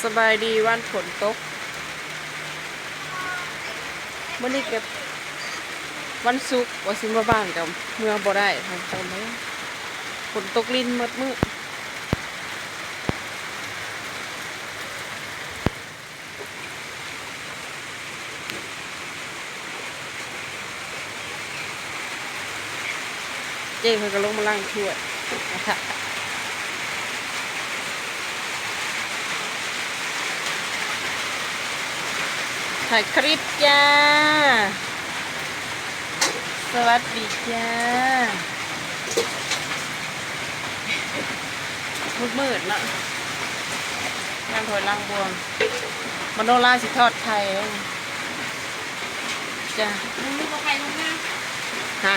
ສະບາຍດີ ວັນຝົນຕົກ ມື້ນີ້ກໍວັນສຸກ ວ່າຊິເມືອບ້ານກໍເມືອບໍ່ໄດ້ ທ່ານຜູ້ຊົມເອີຍ ຝົນຕົກລິນໝົດມື້. ເຈ້ເພິ່ນກໍລົງມາລ້າງຖ້ວຍ ຖ່າຍຄລິບຈ້າ. ສະຫວັດດີຈ້າ ມືດໆເນາະ ຍ່າງຖອຍຫຼັງບ່ວງ ມະໂນລາຊິທອດໄຂ່ຈ້າ. ຮະ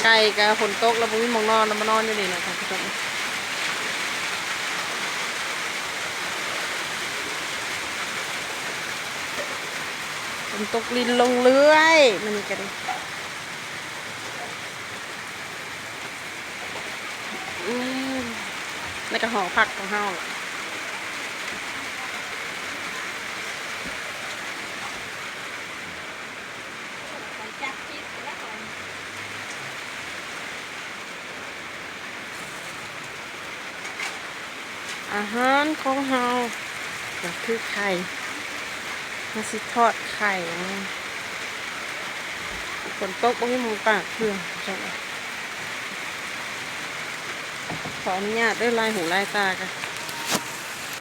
ໄກ່ກໍຝົນຕົກແລ້ວບໍ່ມີໝ່ອງນອນ ມານອນຢູ່ນີ້ນະທ່ານຜູ້ຊົມ. ຝົນຕົກລິນລົງເລື້ອຍມື້ນີ້ກໍໄດ້. ອືມ ແລ້ວກໍຫໍພັກຂອງເຮົາ ອາຫານຂອງເຮົາກໍຄືໄຂ່ ເຮົາຊິທອດໄຂ່ ຝົນຕົກບໍ່ມີໝ່ອງຕາກເຄື່ອງ. ຂໍອະນຸຍາດເດີ ລາຍຫູລາຍຕາກະ